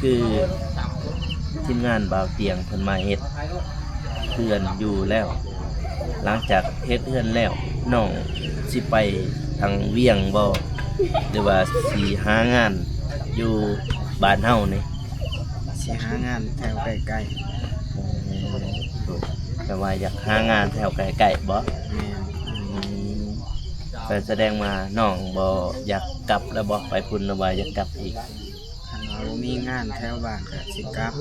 ຄືທີມງານບ່າວຕຽງເພິ່ນມາເຮັດເຮືອນຢູ່ແລ້ວ, ຫຼັງຈາກເຮັດເຮືອນແລ້ວ ນ້ອງຊິໄປທາງວຽງບໍ່ ຫຼືວ່າຊິຫາງານຢູ່ບ້ານເຮົານີ້? ຊິຫາງານແຖວໃກ້ໆ. ໂອ້ ແປວ່າຢາກຫາງານແຖວໃກ້ໆບໍ່? ແມ່ນ. ອືມ ແຕ່ສະແດງວ່ານ້ອງບໍ່ຢາກກັບແລ້ວບໍ່? ໄປພຸ້ນແລ້ວບໍ່ຢາກກັບອີກ? ຄັນວ່າບໍ່ມີງານແຖວບ້ານກໍຊິກັບ.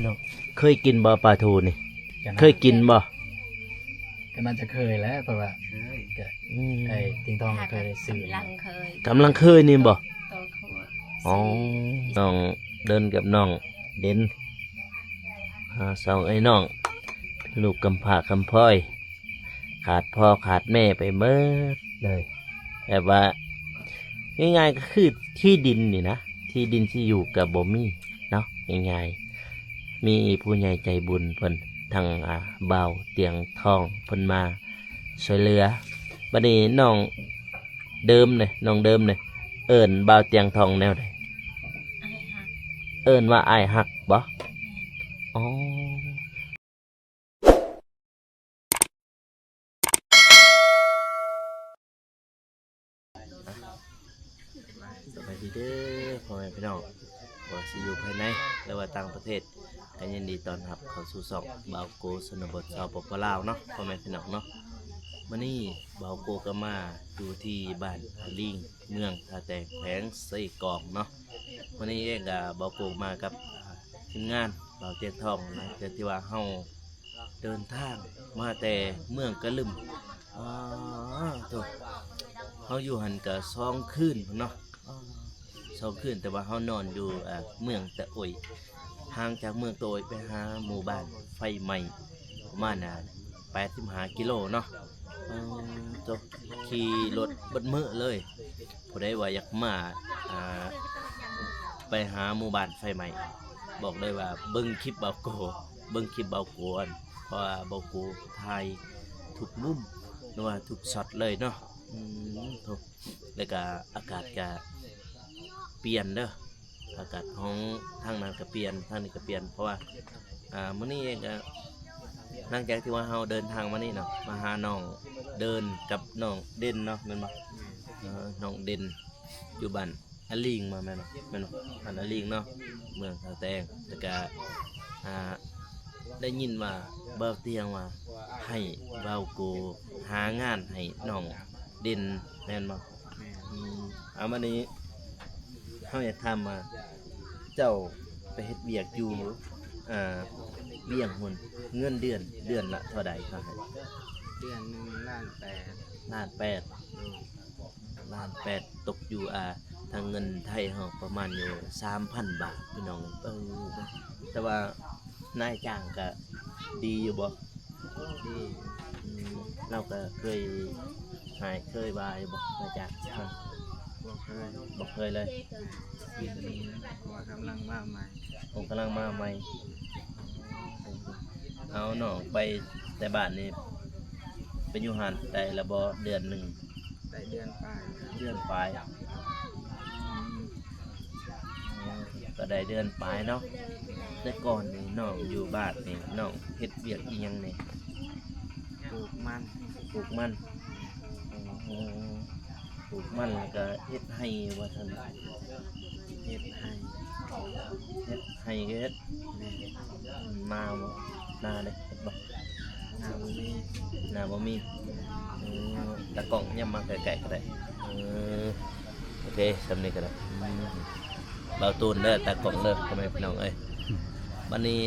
ເນາະ ເຄີຍກິນບໍ່ປາທູນີ້? ກໍໜ້າ ເຄີຍກິນບໍ່? ກໍໜ້າຈະເຄີຍແຫຼະ ເພາະວ່າ ເຄີຍ ກໍ ອືມ ໄອ້ຕິງທອງເຄີຍຊື້ ກຳລັງເຄີຍ ກຳລັງເຄີຍນີ້ບໍ່? ໂຕຂວບ. ອໍ ສີ່ ນ້ອງເດີນກັບນ້ອງເດັ່ນ ອ່າ ສອງເອື້ອຍນ້ອງ ລູກກຳພ້າກຳພ້ອຍ ຂາດພໍ່ຂາດແມ່ໄປເໝິດເລີຍ. ແບບວ່າງ່າຍໆກໍຄືທີ່ດິນນີ້ນະ ທີ່ດິນທີ່ຢູ່ກໍບໍ່ມີເນາະ ງ່າຍໆ. ມີຜູ້ໃຫຍ່ໃຈບຸນເພິ່ນ ທາງ ອ່າ ບ່າວຕຽງທອງເພິ່ນມາຊ່ວຍເຫຼືອ. ບັດນີ້ນ້ອງເດີມເນ ນ້ອງເດີມເນ ເອີ້ນບ່າວຕຽງທອງແນວໃດ? ອ້າຍຮັກ. ເອີ້ນວ່າອ້າຍຮັກບໍ່? ແມ່ນ. ອໍ ສະບາຍດີເດີພໍ່ແມ່ພີ່ນ້ອງ ບໍ່ວ່າຊິຢູ່ພາຍໃນ ຫຼືວ່າຕ່າງປະເທດ ກໍຍິນດີຕ້ອນຮັບເຂົ້າສູ່ຊ່ອງບ່າວໂກຊົນນະບົດ ສປປ ລາວເນາະ ພໍ່ແມ່ພີ່ນ້ອງເນາະ. ມື້ນີ້ບ່າວໂກກໍມາຢູ່ທີ່ບ້ານອາລີງ ເມືອງທ່າແຕງ ແຂວງເຊກອງເນາະ. ມື້ນີ້ເອງກໍ ບ່າວໂກມາກັບ ອ່າ ທີມງານບ່າວຕຽງທອງ ຫຼັງຈາກທີ່ວ່າເຮົາເດີນທາງມາແຕ່ເມືອງກະລຶມ. ອາ ໂທ້ ເຮົາຢູ່ຫັ້ນກະສອງຄືນພຸ້ນເນາະ ສອງຄືນ ແຕ່ວ່າເຮົານອນຢູ່ ອ່າ ເມືອງຕະໂອ້ຍ ຫ່າງຈາກເມືອງຕະໂອ້ຍໄປຫາໝູ່ບ້ານໄຟໄໝ້ ປະມານ ອ່າ ແປດສິບຫ້າກິໂລເນາະ. ເອີ ໂທ້ ຂີ່ລົດເບິດມື້ເລີຍ. ຜູ້ໃດວ່າຢາກມາ ອ່າ ໄປຫາໝູ່ບ້ານໄຟໄໝ້ ບອກເລີຍວ່າເບິ່ງຄລິບບ່າວໂກ ເບິ່ງຄລິບບ່າວໂກ ເພາະວ່າບ່າວໂກຖ່າຍທຸກມຸມ ຫຼືວ່າທຸກຊັອດເລີຍເນາະ. ອືມ ໂທ້ ແລ້ວກະອາກາດກະປ່ຽນເດີ ອາກາດຂອງທາງນັ້ນກະປ່ຽນ ທາງນີ້ກະປ່ຽນ ເພາະວ່າ ອ່າ ມື້ນີ້ເອງກະ ຫຼັງຈາກທີ່ວ່າເຮົາເດີນທາງມານີ້ເນາະ ມາຫານ້ອງເດີນກັບນ້ອງເດັ່ນເນາະ ແມ່ນບໍ່? ເອີ ນ້ອງເດັ່ນຢູ່ບ້ານອາລີງ ແມ່ນບໍ່? ແມ່ນບໍ່? ບ້ານອາລີງເນາະ ເມືອງທ່າແຕງ. ແລ້ວກະ ອ່າ ໄດ້ຍິນວ່າບ່າວຕຽງວ່າໃຫ້ບ່າວໂກຫາງານໃຫ້ນ້ອງເດັ່ນ ແມ່ນບໍ່? ແມ່ນ. ອືມ ເອົາ ບາດນີ້ເຮົາຢາກຖາມວ່າ ເຈົ້າໄປເຮັດວຽກຢູ່ ອ່າ ວຽງພຸ້ນ ເງິນເດືອນ ເດືອນລະເທົ່າໃດເຂົາໃຫ້? ເດືອນໜຶ່ງລ້ານແປດ. ລ້ານແປດ. ລ້ານແປດ ຕົກຢູ່ ອ່າ ທາງເງິນໄທເຮົາປະມານຢູ່ສາມພັນບາດ ພີ່ນ້ອງ. ເອີ ແຕ່ວ່ານາຍຈ້າງກະດີຢູ່ບໍ່? ດີ. ອືມ ລາວກະເຄີຍໃຫ້ ເຄີຍວ່າຢູ່ບໍ່ ນາຍຈ້າງ? ບໍ່ເຄີຍ. ບໍ່ເຄີຍເລີຍ. ເພາະວ່າກຳລັງມາໃໝ່. ໂອ້ ກຳລັງມາໃໝ່. ເອົາ ນ້ອງໄປແຕ່ບ້ານນີ້ ໄປຢູ່ຫັ້ນໄດ້ລະບໍ່ເດືອນໜຶ່ງ? ໄດ້ເດືອນປາຍ. ເດືອນປາຍ. ອືມ ກໍໄດ້ເດືອນປາຍເນາະ. ແຕ່ກ່ອນນີ້ນ້ອງຢູ່ບ້ານນີ້ ນ້ອງເຮັດວຽກອີ່ຫຍັງແດ່? ປູກມັນ. ປູກມັນ. ອໍ ປູກມັນ ແລ້ວກໍເຮັດໄຮ່ວ່າຊັ້ນ. ເຮັດໄຮ່. ເຮັດໄຮ່ກໍເຮັດ. ແມ່ນ. ນາບໍ່? ນາເດ້ ເຮັດບໍ່? ນາບໍ່ມີ. ນາບໍ່ມີ. ເອີ ຕາກ້ອງຫຍັບມາໃກ້ໆກໍໄດ້. ເອີ ໂອເຄ ສ່ຳນີ້ກໍໄດ້. ອືມ ບ່າວຕູນເດີ ຕາກ້ອງເດີ ພໍ່ແມ່ພີ່ນ້ອງເອີຍ. ບັດນີ້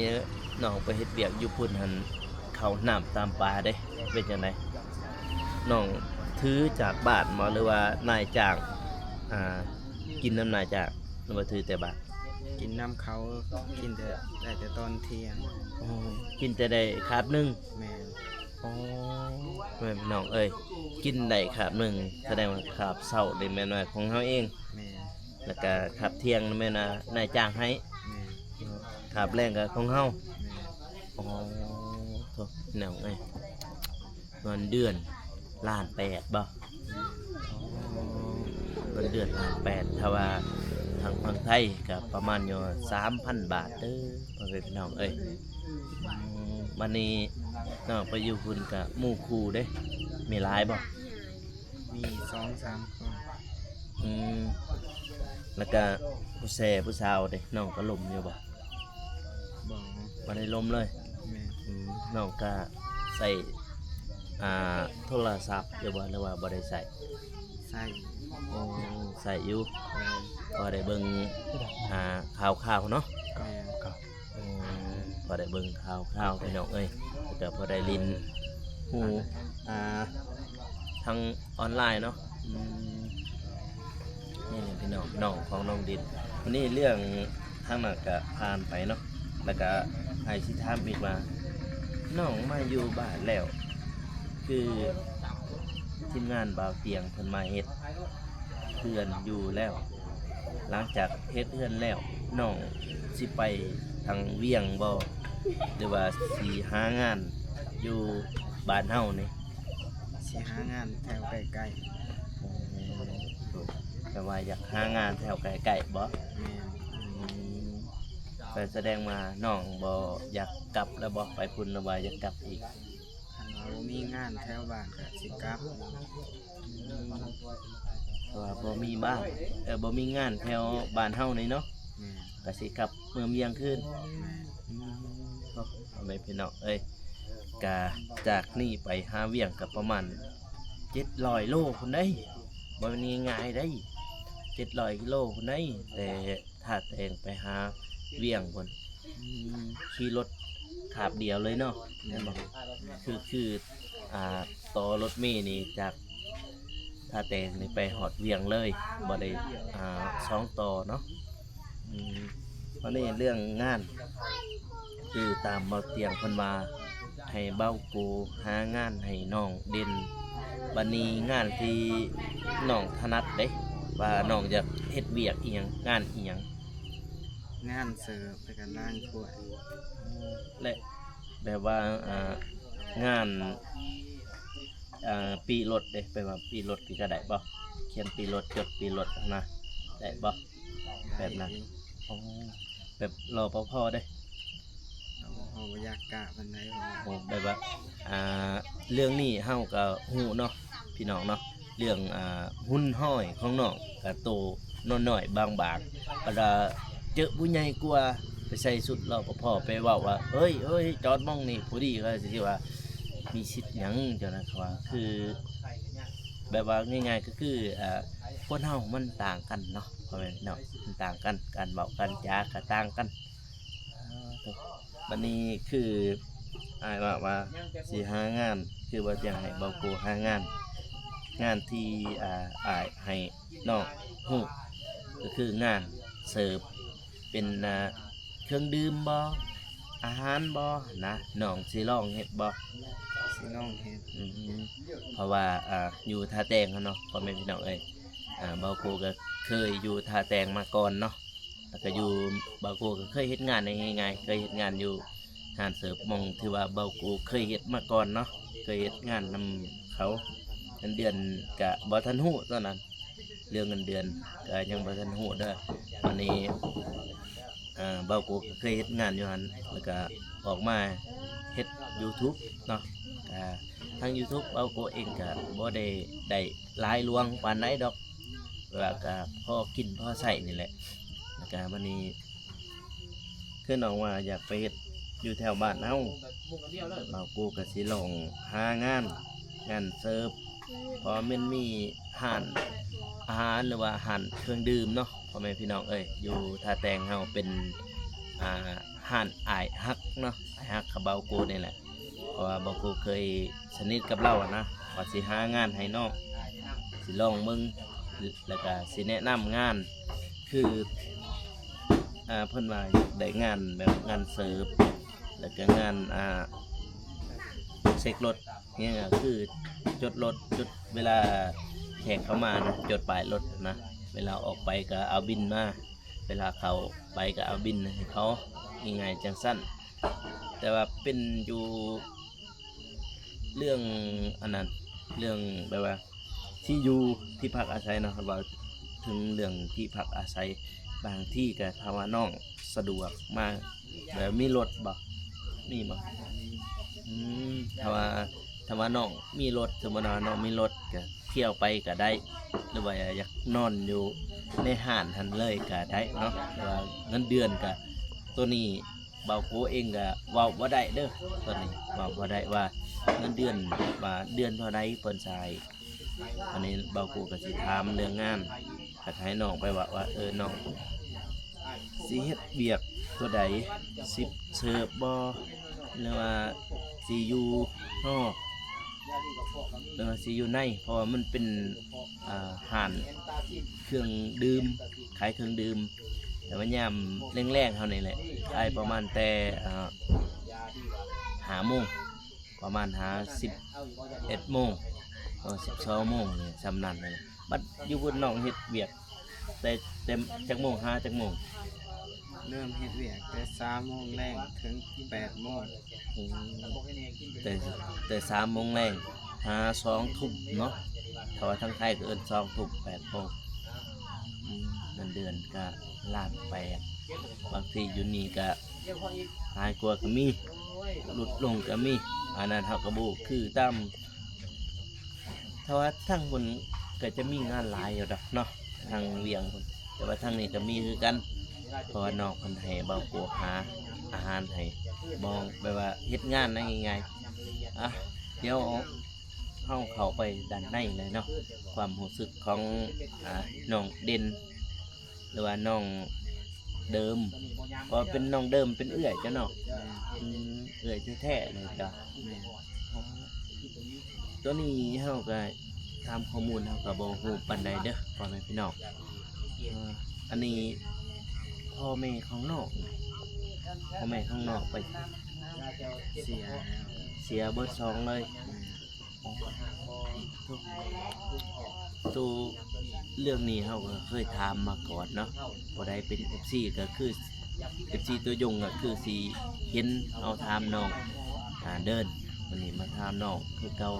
ນ້ອງໄປເຮັດວຽກຢູ່ພຸ້ນຫັ້ນ ເຂົ້ານ້ຳຕຳປາເດ້ ເປັນຈັ່ງໃດ? ນ້ອງຖືຈາກບ້ານບໍ່ ຫຼືວ່ານາຍຈ້າງ ອ່າ ກິນນຳນາຍຈ້າງ ຫຼືວ່າຖືແຕ່ບ້ານ? ກິນນຳເຂົາ ກິນແຕ່ ໄດ້ແຕ່ຕອນທ່ຽງ. ອໍ ກິນແຕ່ໄດ້ຄາບໜຶ່ງ. ແມ່ນ. ອໍ ແມ່ນພີ່ນ້ອງເອີຍ ກິນໄດ້ຄາບໜຶ່ງ ສະແດງວ່າຄາບເຊົ້ານີ້ແມ່ນວ່າຂອງເຮົາເອງ. ແມ່ນ. ແລ້ວກະຄາບທ່ຽງນີ້ແມ່ນວ່ານາຍຈ້າງໃຫ້. ແມ່ນ. ຄາບແລງກໍຂອງເຮົາ. ແມ່ນ. ອໍ ໂທ້ ພີ່ນ້ອງເອີຍ ເງິນເດືອນລ້ານແປດບໍ່? ແມ່ນ. ອໍ ເງິນເດືອນລ້ານແປດ ຖ້າວ່າ ທາງຝັ່ງໄທກໍປະມານຢູ່ສາມພັນບາດເດີ ພໍ່ແມ່ພີ່ນ້ອງເອີຍ. ອືມ ບັດນີ້ນ້ອງໄປຢູ່ພຸ້ນກະໝູ່ຄູ່ເດ້ ມີຫຼາຍບໍ່? ມີສອງສາມຄົນ. ອືມ ແລ້ວກະຜູ້ແຊຜູ້ສາວເດ້ ນ້ອງກໍລົມຢູ່ບໍ່? ບໍ່ ບໍ່ໄດ້ລົມເລີຍ. ແມ່ນ. ອືມ ນ້ອງກະໃຊ້ ອ່າ ໂທລະສັບຢູ່ບໍ່ ຫຼືວ່າບໍ່ໄດ້ໃຊ້? ໃຊ້. ໂອ້ ໃຊ້ຢູ່. ແມ່ນ. ພໍໄດ້ເບິ່ງ ອ່າ ຂ່າວໆເນາະ. ແມ່ນ. ອືມ ພໍໄດ້ເບິ່ງຂ່າວໆ ພີ່ນ້ອງເອີຍ ແລ້ວກໍພໍໄດ້ຫຼິ້ນຮູ້ ອ່າ ທາງອອນລາຍເນາະ. ອືມ ນີ້ແຫຼະພີ່ນ້ອງ ນ້ອງຂອງນ້ອງດິດ. ວັນນີ້ເລື່ອງທາງນັ້ນກໍຜ່ານໄປເນາະ ແລ້ວກໍອ້າຍຊິຖາມອີກວ່າ ນ້ອງມາຢູ່ບ້ານແລ້ວ ຄືທີມງານບ່າວຕຽງເພິ່ນມາເຮັດເຮືອນຢູ່ແລ້ວ ຫຼັງຈາກເຮັດເຮືອນແລ້ວ ນ້ອງຊິໄປທາງວຽງບໍ່ ຫຼືວ່າຊິຫາງານຢູ່ບ້ານເຮົານີ້? ຊິຫາງານແຖວໃກ້ໆ. ແປວ່າຢາກຫາງານແຖວໃກ້ໆບໍ່? ແມ່ນ. ອືມ ແປສະແດງວ່ານ້ອງບໍ່ຢາກກັບແລ້ວບໍ່? ໄປພຸ້ນແລ້ວວ່າຢາກກັບອີກ? ຄັນວ່າບໍ່ມີງານແຖວບ້ານກໍຊິກັບ. ອືມ ເພາະວ່າບໍ່ມີບ້ານ ເອີ ບໍ່ມີງານແຖວບ້ານເຮົານີ້ເນາະ. ແມ່ນ. ກໍຊິກັບເມືອງວຽງຄືນ. ແມ່ນ. ອືມ ເນາະ ພໍ່ແມ່ພີ່ນ້ອງເອີຍ ກະຈາກນີ້ໄປຫາວຽງກໍປະມານເຈັດຮ້ອຍໂລພຸ້ນເດ້ ບໍ່ແມ່ນງ່າຍໆເດ້ ເຈັດຮ້ອຍກິໂລພຸ້ນເດ້ ແຕ່ທ່າແຕງໄປຫາວຽງພຸ້ນ. ອືມ ຂີ່ລົດຄາບດຽວເລີຍເນາະ ແມ່ນບໍ່? ຄື ຄື ອ່າ ຕໍ່ລົດເມນີ້ຈາກທ່າແຕງນີ້ໄປຮອດວຽງເລີຍ ບໍ່ໄດ້ ອ່າ ສອງຕໍ່ເນາະ. ອືມ ບັດນີ້ເລື່ອງງານ ຄືຕາມເບົາຕຽງເພິ່ນວ່າ ໃຫ້ເບົາໂກຫາງານໃຫ້ນ້ອງເດັ່ນ. ບັດນີ້ງານທີ່ນ້ອງຖະໜັດເດ້ ວ່ານ້ອງຢາກເຮັດວຽກອີ່ຫຍັງ ງານອີ່ຫຍັງ? ງານເສີບ ແລ້ວກໍລ້າງຖ້ວຍ. ແລະ ແບບວ່າ ອ່າ ງານ ອ່າ ປີ້ລົດເດ້ ແບບວ່າປີ້ລົດນີ້ກໍໄດ້ບໍ່? ຂຽນປີ້ລົດ ຈົດປີ້ລົດຫັ້ນນະ ໄດ້ບໍ່? ແບບນັ້ນ. ໄດ້ຢູ່. ອໍ ແບບ ລປພ ເດ້? ລປພ ບໍ່ຢາກກ້າປານໃດ. ໂອ້ ແບບວ່າ ອ່າ ເລື່ອງນີ້ເຮົາກໍຮູ້ເນາະ ພີ່ນ້ອງເນາະ ເລື່ອງ ອ່າ ຫຸ່ນຫ້ອຍຂອງນ້ອງ ກະໂຕນ້ອຍໆ ບາງໆ ບັດວ່າເຈີຜູ້ໃຫຍ່ກວ່າ ໄປໃສ່ຊຸດ ລປພ ໄປເວົ້າວ່າ ເອີຍ ເອີຍ ຈອດໝ່ອງນີ້ພໍດີ ກໍຊິວ່າມີສິດຫຍັງຈັ່ງນັ້ນ. ເຂົາວ່າ ຄື ແບບວ່າງ່າຍໆ ກໍຄື ອ່າ ຄົນເຮົາມັນຕ່າງກັນເນາະ ພໍ່ແມ່ພີ່ນ້ອງ ມັນຕ່າງກັນ ການເວົ້າການຈາກໍຕ່າງກັນ. ອ່າ ໂທ້ ບັດນີ້ຄືອ້າຍວ່າ ວ່າຊິຫາງານ ຄືວ່າຈະໃຫ້ເບົາໂກຫາງານ ງານທີ່ ອ່າ ອ້າຍໃຫ້ນ້ອງຮູ້ ກໍຄືງານເສີບ ເປັນ ອ່າ ເຄື່ອງດື່ມບໍ ອາຫານບໍນະ ນ້ອງຊິລອງເຮັດບໍ? ຊິລອງເຮັດ. ອືມ ເພາະວ່າ ອ່າ ຢູ່ທ່າແຕງຫັ້ນເນາະ ພໍ່ແມ່ພີ່ນ້ອງເອີຍ ອ່າ ເບົາໂກກໍເຄີຍຢູ່ທ່າແຕງມາກ່ອນເນາະ ແລ້ວກໍຢູ່ ເບົາໂກກໍເຄີຍເຮັດງານ ງ່າຍໆ ເຄີຍເຮັດງານຢູ່ຮ້ານເສີບ ໝ່ອງທີ່ວ່າເບົາໂກເຄີຍເຮັດມາກ່ອນເນາະ ເຄີຍເຮັດງານນຳເຂົາ. ເງິນເດືອນກໍບໍ່ທັນຮູ້ຕອນນັ້ນ ເລື່ອງເງິນເດືອນກໍຍັງບໍ່ທັນຮູ້ເດີ. ອັນນີ້ ເອີ ເບົາໂກກໍເຄີຍເຮັດງານຢູ່ຫັ້ນ ແລ້ວກໍອອກມາເຮັດ YouTube ເນາະ. ກໍທາງ YouTube ເບົາໂກເອງກໍບໍ່ໄດ້ ໄດ້ຫຼາຍຫຼວງປານໃດດອກ ແຕ່ວ່າກໍພໍກິນພໍໃຊ້ນີ້ແຫຼະ. ແລ້ວກໍບັດນີ້ ຄືນ້ອງວ່າຢາກໄປເຮັດຢູ່ແຖວບ້ານເຮົາ ເບົາໂກກໍຊິລອງຫາງານ ງານເສີບ ເພາະມັນມີຮ້ານອາຫານ ຫຼືວ່າຮ້ານເຄື່ອງດື່ມເນາະ ພໍ່ແມ່ພີ່ນ້ອງເອີຍ. ຢູ່ທ່າແຕງເຮົາເປັນ ອ່າ ຮ້ານອ້າຍຮັກເນາະ ອ້າຍຮັກຂອງເບົາໂກນີ້ແຫຼະ ເພາະວ່າເບົາໂກເຄີຍສະໜິດກັບລາວຫັ້ນນະ ວ່າຊິຫາງານໃຫ້ນ້ອງ ຊິລອງເບິ່ງ ແລ້ວກະຊິແນະນຳງານ ຄື ອ່າ ເພິ່ນວ່າຢາກໄດ້ງານແບບງານເສີບ ແລ້ວກະງານ ອ່າ ເຊັກລົດ ຫຍັງ ຄືຈົດລົດ ຈົດ ເວລາແຂກເຂົ້າມານະ ຈົດປ້າຍລົດນະ ເວລາອອກໄປກະເອົາບິນມາ ເວລາເຂົ້າໄປກໍເອົາບິນໃຫ້ເຂົາ ງ່າຍໆ ຈັ່ງຊັ້ນ. ແຕ່ວ່າເປັນຢູ່ເລື່ອງອັນນັ້ນ ເລື່ອງແບບວ່າທີ່ຢູ່ທີ່ພັກອາໄສເນາະ ເວົ້າເຖິງເລື່ອງທີ່ພັກອາໄສ ບາງທີກໍຖ້າວ່ານ້ອງສະດວກມາ ແບບມີລົດບໍ່? ມີບໍ່? ອືມ ຖ້າວ່າ ຖ້າວ່ານ້ອງມີລົດ ສົມມຸດວ່ານ້ອງມີລົດ ກໍທ່ຽວໄປກໍໄດ້ ຫຼືວ່າຢາກນອນຢູ່ໃນຮ້ານຫັ້ນເລີຍກໍໄດ້ເນາະ. ແຕ່ວ່າເງິນເດືອນກໍ ໂຕນີ້ບ່າວໂກເອງກໍເວົ້າບໍ່ໄດ້ເດີ ໂຕນີ້ເວົ້າບໍ່ໄດ້ວ່າເງິນເດືອນ ວ່າເດືອນເທົ່າໃດເພິ່ນຈະໃຫ້. ອັນນີ້ບ່າວໂກກໍຊິຖາມເລື່ອງງານ ກໍໃຫ້ນ້ອງໄປເວົ້າວ່າ ເອີ ນ້ອງຊິເຮັດວຽກໂຕໃດ ຊິເສີບບໍ່ ຫຼືວ່າຊິຢູ່ນອກ ຫຼືວ່າຊິຢູ່ໃນ ເພາະວ່າມັນເປັນ ອ່າ ຮ້ານເຄື່ອງດື່ມ ຂາຍເຄື່ອງດື່ມ ແຕ່ວ່າຍາມແລງໆເຮົານີ້ແຫຼະ ຂາຍປະມານແຕ່ ອ່າ ຫ້າໂມງ ປະມານຫາສິບເອັດໂມງ ເອີ ສິບສອງໂມງນີ້ ສ່ຳນັ້ນແຫຼະ. ບັດຢູ່ພຸ້ນນ້ອງເຮັດວຽກແຕ່ ແຕ່ຈັກໂມງຫາຈັກໂມງ? ເລີ່ມເຮັດວຽກແຕ່ສາມໂມງແລງເຖິງແປດໂມງ. ໂອ້ ແຕ່ ແຕ່ສາມໂມງແລງຫາສອງທຸ່ມເນາະ ຖ້າວ່າທາງໄທກໍເອີ້ນສອງທຸ່ມ ແປດໂມງ. ອືມ ເງິນເດືອນກໍລ້ານແປດ ບາງທີຢູ່ນີ້ກໍຫຼາຍກວ່າກໍມີ ຫຼຸດລົງກໍມີ ອັນນັ້ນເຮົາກໍບໍ່ຮູ້ ຄືຕາມ ຖ້າວ່າທາງພຸ້ນກໍຈະມີງານຫຼາຍຢູ່ດອກເນາະ ທາງວຽງພຸ້ນ ແຕ່ວ່າທາງນີ້ກໍມີຄືກັນ ເພາະວ່ານ້ອງເພິ່ນໃຫ້ບ່າວໂກຫາອາຫານໃຫ້ ບໍ່ ແບບວ່າເຮັດງານງ່າຍໆ. ອ່ະ ດຽວເຮົາເຂົ້າໄປດ້ານໃນເລີຍເນາະ ຄວາມຮູ້ສຶກຂອງ ອ່າ ນ້ອງເດັ່ນ ຫຼືວ່ານ້ອງເດີມ ເພາະເປັນນ້ອງເດີມ ເປັນເອື້ອຍເຈົ້າເນາະ. ອືມ ເອື້ອຍແທ້ໆເລີຍເຈົ້າ. ໂຕນີ້ເຮົາກໍ ຕາມຂໍ້ມູນເຮົາກໍບໍ່ຮູ້ປານໃດເດີ ພໍ່ແມ່ພີ່ນ້ອງ. ເອີ ອັນນີ້ພໍ່ແມ່ຂອງນ້ອງ ພໍ່ແມ່ຂອງນ້ອງໄປ ເສຍ ເສຍເບິດສອງເລີຍ. ໂຕ ໂຕເລື່ອງນີ້ເຮົາກໍເຄີຍຖາມມາກ່ອນເນາະ ຜູ້ໃດເປັນເອັຟຊີກໍຄື ເອັຟຊີຕັວຍົງກໍຄືຊິເຫັນເຮົາຖາມນ້ອງ ອ່າ ເດີນ ມື້ນີ້ມາຖາມນ້ອງຄືເກົ່າ.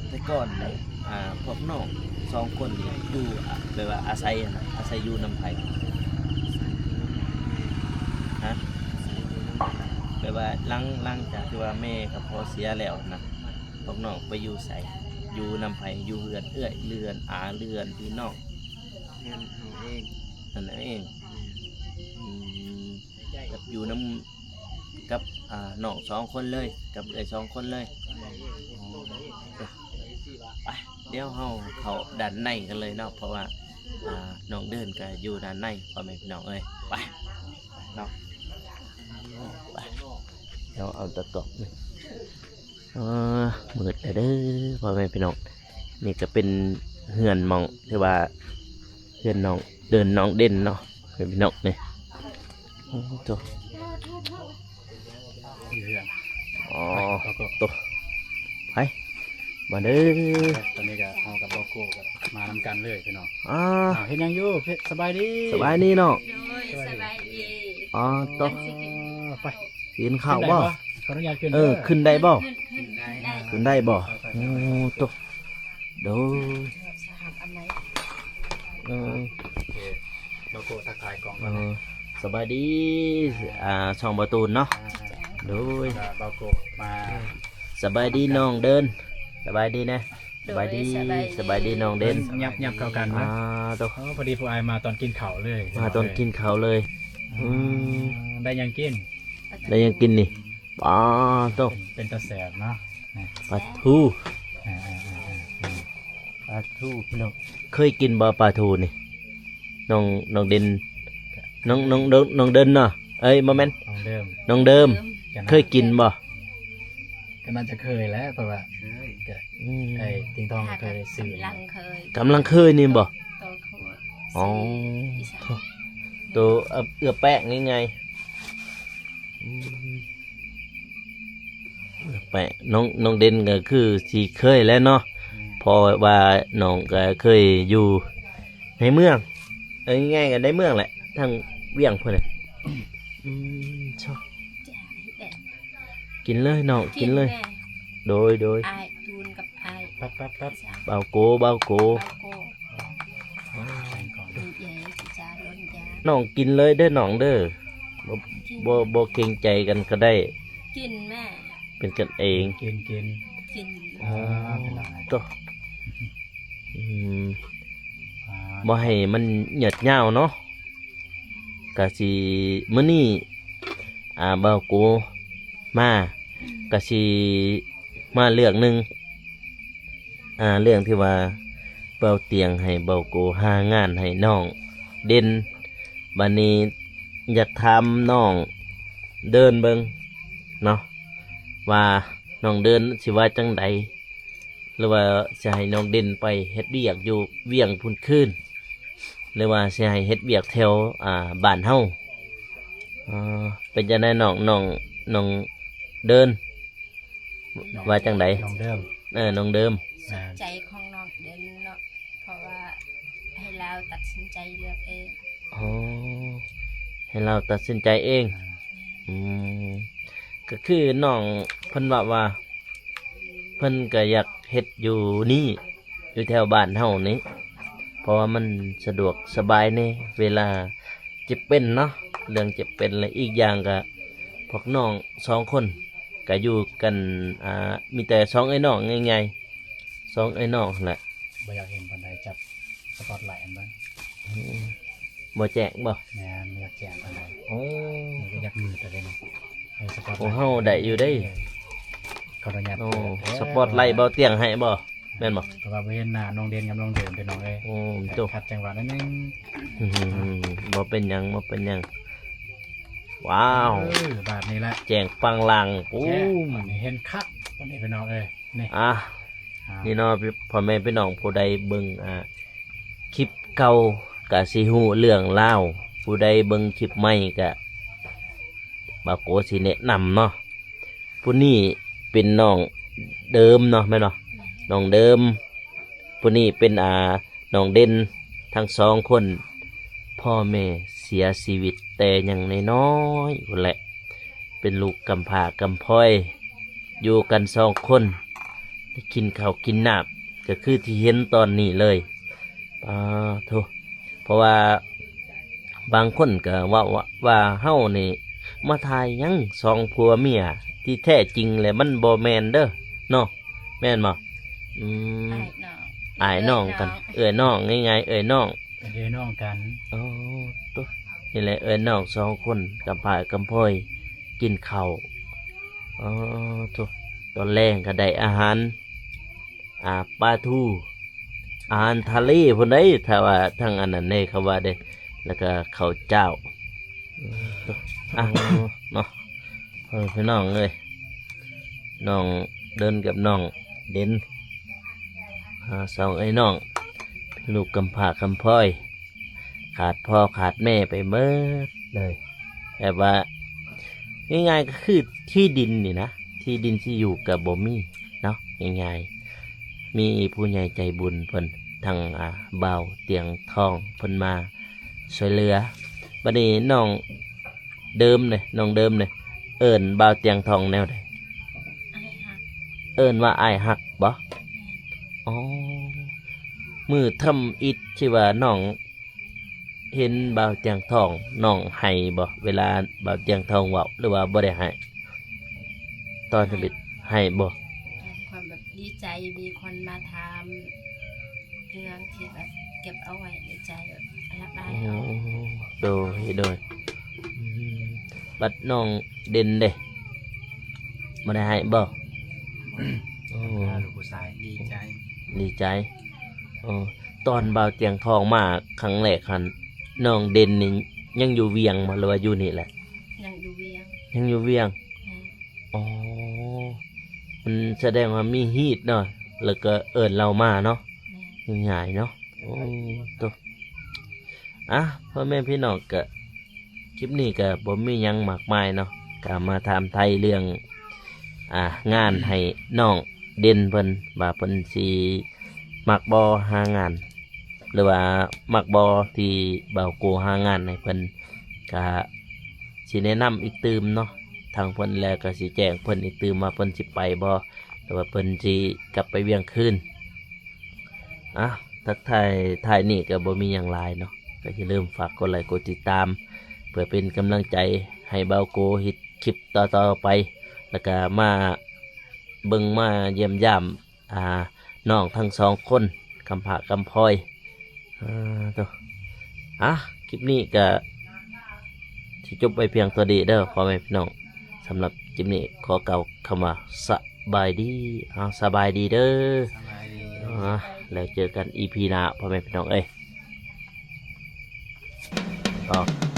ແຕ່ກ່ອນນີ້ ອ່າ ພວກນ້ອງສອງຄົນນີ້ຢູ່ ແບບວ່າອາໄສຫັ້ນນະ ອາໄສຢູ່ນຳໃຜ? ຮະ? ແບບວ່າຫຼັງ ຫຼັງຈາກທີ່ວ່າແມ່ກັບພໍ່ເສຍແລ້ວນະ ພວກນ້ອງໄປຢູ່ໃສ? ຢູ່ນຳໃຜ? ຢູ່ເຮືອນເອື້ອຍ ເຮືອນອາ ເຮືອນພີ່ນ້ອງ? ເຮືອນເຮົາເອງ. ເຮືອນເຮົາເອງ. ແມ່ນ. ອືມ ກັບຢູ່ນຳ ກັບ ອ່າ ນ້ອງສອງຄົນເລີຍ ກັບເອື້ອຍສອງຄົນເລີຍ. ອໍ ໄປ ດຽວເຮົາເຂົ້າດ້ານໃນກັນເລີຍເນາະ ເພາະວ່າ ອ່າ ນ້ອງເດີນກໍຢູ່ດ້ານໃນ ພໍ່ແມ່ພີ່ນ້ອງເອີຍ. ໄປເນາະ ໄປ ດຽວເອົາຕາກ້ອງນີ້. ເອີ ມືດແລ້ວເດີ ພໍ່ແມ່ພີ່ນ້ອງ. ນີ້ກໍເປັນເຮືອນໝ່ອງ ຖືວ່າເຮືອນນ້ອງເດີນ ນ້ອງເດັ່ນເນາະ ພໍ່ແມ່ພີ່ນ້ອງນີ້. ໂອ້ໂຕ ເຮືອນ ອໍ ໂຕ ໄປ ມາເດີ. ຕອນນີ້ກໍເຮົາກັບບ່າວໂກກໍມານຳກັນເລີຍພີ່ນ້ອງ. ອ້າວ ເຮັດຫຍັງຢູ່? ສະບາຍດີ ສະບາຍດີນ້ອງ. ໂດຍ ສະບາຍດີ. ອໍ ໂຕ ໄປ ກິນເຂົ້າບໍ່? ຂໍອະນຸຍາດຂຶ້ນ ເອີ ເດີ ຂຶ້ນໄດ້ບໍ່? ຂຶ້ນ ຂຶ້ນໄດ້ ຂຶ້ນໄດ້ບໍ່? ໄປ ໄປ ໂອ້ໂຕ ໂດຍ ເອີ ໂອເຄ ບ່າວໂກທັກທາຍກ້ອງກ່ອນ. ເອີ ສະບາຍດີ ອ່າ ຊ່ອງບ່າວຕູນເນາະ. ອ່າ ໂດຍ ບ່າວໂກມາ. ສະບາຍດີນ້ອງເດີນ ສະບາຍດີແນ່. ສະບາຍດີ ໂດຍ ສະບາຍດີ ສະບາຍດີນ້ອງເດັ່ນ. ຫຍັບ ຫຍັບເຂົ້າກັນນະ. ອ່າ ໂຕ ໂອ້ ພໍດີຜູ້ອ້າຍມາຕອນກິນເຂົ້າເລີຍ ມາຕອນກິນເຂົ້າເລີຍ. ອືມ ອືມ ໄດ້ຫຍັງກິນ? ໄດ້ຫຍັງກິນນີ້? ປາໂຕ ເປັນ ເປັນຕາແຊບເນາະ ປາທູ. ອ່າໆໆໆ ປາທູພີ່ນ້ອງ ເຄີຍກິນບໍ່ປາທູນີ້? ນ້ອງ ນ້ອງເດັ່ນ ນ້ອງ ນ້ອງ ນ້ອງ ນ້ອງເດີນເນາະ ເອີຍ ບໍ່ແມ່ນ ນ້ອງເດີມ ນ້ອງເດີມ ເຄີຍກິນບໍ່? ກໍໜ້າຈະເຄີຍແຫຼະ ເພາະວ່າ ເຄີຍ ກໍ ອືມ ໄອ້ຕິງທອງເຄີຍຊື້ ກຳລັງເຄີຍ ກຳລັງເຄີຍນີ້ບໍ່? ໂຕ ອໍ ໂຕ ເອືອແປ້ງງ່າຍໆ. ອືມ ແປະ ນ້ອງ ນ້ອງເດັ່ນກໍຄືຊິເຄີຍແຫຼະເນາະ ອືມ ເພາະວ່ານ້ອງກໍເຄີຍຢູ່ໃນເມືອງ ເອີ ງ່າຍໆກໍໃນເມືອງແຫຼະ ທາງວຽງພຸ້ນແຫຼະ. ອືມ ກິນເລີຍນ້ອງ ກິນເລີຍ ກິນແດ່ ໂດຍ ໂດຍ ອ້າຍຕູນກັບອ້າຍ ປັບໆໆ ບ່າວໂກ ບ່າວໂກ ບ່າວໂກ ອືມ ເອີ ນ້ອງກິນເລີຍເດີນ້ອງເດີ ບໍ່ ບໍ່ ບໍ່ເກງໃຈກັນກໍໄດ້ ກິນແມ່ ເປັນກັນເອງ ກິນ ກິນ ກິນ ອໍ ເປັນຫຍັງ ໂຕ ອືມ ອ່າ ບໍ່ໃຫ້ມັນຍືດຍາວເນາະ ກະຊິ ມື້ນີ້ ອ່າ ບ່າວໂກມາ ກະຊິມາເລື່ອງໜຶ່ງ ອ່າ ເລື່ອງທີ່ວ່າບ່າວຕຽງໃຫ້ບ່າວໂກຫາງານໃຫ້ນ້ອງເດັ່ນ ບາດນີ້ຢາກຖາມນ້ອງເດີນເບິ່ງເນາະ ວ່ານ້ອງເດີນຊິວ່າຈັ່ງໃດ ຫຼືວ່າຊິໃຫ້ນ້ອງເດັ່ນໄປເຮັດວຽກຢູ່ວຽງພຸ້ນຄືນ ຫຼືວ່າຊິໃຫ້ເຮັດວຽກແຖວ ອ່າ ບ້ານເຮົາ ເອີ ເປັນຈັ່ງໃດນ້ອງ ນ້ອງ ນ້ອງເດີນ ນ້ອງ ວ່າຈັ່ງໃດ? ນ້ອງເດີມ ເອີ ນ້ອງເດີມ ແມ່ນ ໃຈຂອງນ້ອງເດີມເນາະ ເພາະວ່າໃຫ້ລາວຕັດສິນໃຈເລືອກເອງ ອໍ ໃຫ້ລາວຕັດສິນໃຈເອງ ແມ່ນ ອືມ ກໍຄືນ້ອງເພິ່ນເວົ້າວ່າ ເພິ່ນກໍຢາກເຮັດຢູ່ນີ້ ຢູ່ແຖວບ້ານເຮົານີ້ ເພາະວ່າມັນສະດວກສະບາຍແດ່ ເວລາເຈັບເປັນເນາະ ເລື່ອງເຈັບເປັນ ແລະ ອີກຢ່າງກໍພວກນ້ອງສອງຄົນ ກໍຢູ່ກັນ ອ່າ ມີແຕ່ສອງເອື້ອຍນ້ອງໃຫຍ່ໆ ສອງເອື້ອຍນ້ອງຫັ້ນແຫຼະ ບໍ່ຢາກເຫັນປານໃດ ຈັບສະປອດໄລອັນເບິ່ງ ອືມ ບໍ່ແຈ້ງບໍ່? ແມ່ນ ບໍ່ຢາກແຈ້ງປານໃດ ໂອ້ ມັນກໍຢາກມືດເລີຍເນາະ ເອີ ສະປອດໄລ ໂອ້ ເຮົາໄດ້ຢູ່ເດ້ ເອີ ຂໍອະນຸຍາດ ໂອ້ ເປີດເດີ ສະປອດໄລເບົາຕຽງໃຫ້ບໍ່? ແມ່ນບໍ່? ເພາະວ່າບໍ່ເຫັນໜ້ານ້ອງເດັ່ນກັບນ້ອງເດີມ ພີ່ນ້ອງເອີຍ ໂອ້ ໂຕ ຂັດຈັງຫວະໜ້ອຍໜຶ່ງ ອືມ ບໍ່ເປັນຫຍັງ ບໍ່ເປັນຫຍັງ ວ້າວ ເອີ ບາດນີ້ລະ ແຈ້ງປັງລັງ ໂອ້ ແຈ້ງ ບາດນີ້ເຫັນຄັກ ບາດນີ້ ພີ່ນ້ອງເອີຍ ນີ້ ອ່າ ອ່າ ນີ້ເນາະ ພໍ່ແມ່ພີ່ນ້ອງຜູ້ໃດເບິ່ງ ອ່າ ຄລິບເກົ່າກະຊິຮູ້ເລື່ອງລາວ ຜູ້ໃດເບິ່ງຄລິບໃໝ່ກະ ບ່າວໂກຊິແນະນຳເນາະ ຜູ້ນີ້ເປັນນ້ອງເດີມເນາະ ແມ່ນບໍ່? ນ້ອງເດີມ ຜູ້ນີ້ເປັນ ອ່າ ນ້ອງເດັ່ນ ທັງສອງຄົນ ພໍ່ແມ່ເສຍຊີວິດແຕ່ຍັງນ້ອຍໆ ພຸ້ນແຫຼະ ເປັນລູກກຳພ້າກຳພ້ອຍ ຢູ່ກັນສອງຄົນ ໄດ້ກິນເຂົ້າກິນນ້ຳ ກໍຄືທີ່ເຫັນຕອນນີ້ເລີຍ ປາໂທ ເພາະວ່າບາງຄົນກໍເວົ້າວ່າ ວ່າເຮົານີ້ມາຖ່າຍຫຍັງສອງຜົວເມຍ ທີ່ແທ້ຈິງແລ້ວມັນບໍ່ແມ່ນເດີເນາະ ແມ່ນບໍ່? ອືມ ອ້າຍນ້ອງ ອ້າຍນ້ອງກັນ ເອື້ອຍນ້ອງ ເອື້ອຍນ້ອງ ງ່າຍໆ ເອື້ອຍນ້ອງ ເປັນເອື້ອຍນ້ອງກັນ ໂອ້ ໂຕ ນີ້ແຫຼະ ເອື້ອຍນ້ອງສອງຄົນ ກຳພ້າກຳພ້ອຍ ກິນເຂົ້າ ອໍ ໂຕ ຕອນແລງກໍໄດ້ອາຫານ ອ່າ ປາທູ ອາຫານທະເລພຸ້ນໃດ໋ ຖ້າວ່າທາງອັນນັ້ນເດ້ ເຂົາວ່າເດ້ ແລ້ວກໍເຂົ້າເຈົ້າ ອືມ ອ່ະ ເນາະ ເອີ ພີ່ນ້ອງເອີຍ ນ້ອງເດີນກັບນ້ອງເດັ່ນ ອ່າ ສອງເອື້ອຍນ້ອງ ເປັນລູກກຳພ້າກຳພ້ອຍ ຂາດພໍ່ຂາດແມ່ໄປເໝິດເລີຍ ແບບວ່າງ່າຍໆ ກໍຄືທີ່ດິນນີ້ນະ ທີ່ດິນທີ່ຢູ່ກໍບໍ່ມີເນາະ ງ່າຍໆ ມີຜູ້ໃຫຍ່ໃຈບຸນເພິ່ນ ທາງ ອ່າ ບ່າວຕຽງທອງເພິ່ນມາຊ່ວຍເຫຼືອ ບັດນີ້ນ້ອງເດີມເດ ນ້ອງເດີມເດ ເອີ້ນບ່າວຕຽງທອງແນວໃດ? ອ້າຍຮັກ ເອີ້ນວ່າອ້າຍຮັກບໍ? ແມ່ນ ອໍ ມື້ທຳອິດທີ່ວ່ານ້ອງ ເຫັນບ່າວຕຽງທອງ ນ້ອງໄຫ້ບໍ່ ເວລາບ່າວຕຽງທອງເວົ້າ ຫຼືວ່າບໍ່ໄດ້ໄຫ້? ຕອນທຳອິດໄຫ້ບໍ່? ຄວາມແບບດີໃຈ ມີຄົນມາຖາມເລື່ອງທີ່ແບບເກັບເອົາໄວ້ໃນໃຈ ແບບລະບາຍອອກ ໂອ້ ໂດຍ ໂດຍ ອືມ ບັດນ້ອງເດັ່ນເດ ບໍ່ໄດ້ໄຫ້ບໍ່? ໂອ້ ພາລູກຜູ້ຊາຍດີໃຈ ດີໃຈ ໂອ້ ຕອນບ່າວຕຽງທອງມາຄັ້ງແລກຫັ້ນ ນ້ອງເດັ່ນນີ້ຍັງຢູ່ວຽງບໍ່ ຫຼືວ່າຢູ່ນີ້ແຫຼະ? ຍັງຢູ່ວຽງ ຍັງຢູ່ວຽງ ແມ່ນ ອໍ ມັນສະແດງວ່າມີຮີດເນາະ ແລ້ວກໍເອີ້ນລາວມາເນາະ ແມ່ນ ງ່າຍເນາະ ໂອ້ ໂຕ ອ່ະ ພໍ່ແມ່ພີ່ນ້ອງ ກະ ຄລິບນີ້ກະບໍ່ມີຫຍັງມາກມາຍເນາະ ກະມາຖາມໄຖ່ເລື່ອງ ອ່າ ງານໃຫ້ນ້ອງເດັ່ນເພິ່ນ ວ່າເພິ່ນຊິມັກບໍ່ຫາງານ ຫຼືວ່າມັກບໍ່ທີ່ບ່າວໂກຫາງານໃຫ້ເພິ່ນ ກະຊິແນະນຳອີກຕື່ມເນາະ ທາງເພິ່ນແລ້ວກະຊິແຈ້ງເພິ່ນອີກຕື່ມວ່າເພິ່ນຊິໄປບໍ່ ຫຼືວ່າເພິ່ນຊິກັບໄປວຽງຄືນ. ອ່ະ ທັກທາຍທ້າຍນີ້ກໍບໍ່ມີຫຍັງຫຼາຍເນາະ ກໍຢ່າລືມຝາກກົດໄລກົດຕິດຕາມ ເພື່ອເປັນກຳລັງໃຈໃຫ້ບ່າວໂກເຮັດຄລິບຕໍ່ໆໄປ ແລ້ວກໍມາເບິ່ງມາຢ້ຽມຢາມ ອ່າ ນ້ອງທັງສອງຄົນ ກຳພ້າກຳພອຍ. ອ່າ ໂຕ ອ່ະ ຄລິບນີ້ກໍຊິຈົບໄວ້ພຽງເທົ່ານີ້ເດີພໍ່ແມ່ພີ່ນ້ອງ. ສຳລັບຄລິບນີ້ຂໍກ່າວຄຳວ່າສະບາຍດີ. ເອົາ ສະບາຍດີເດີ. ສະບາຍດີ. ອ່າ ແລ້ວເຈີກັນອີພີໜ້າ ພໍ່ແມ່ພີ່ນ້ອງເອີຍ. ເອົາ.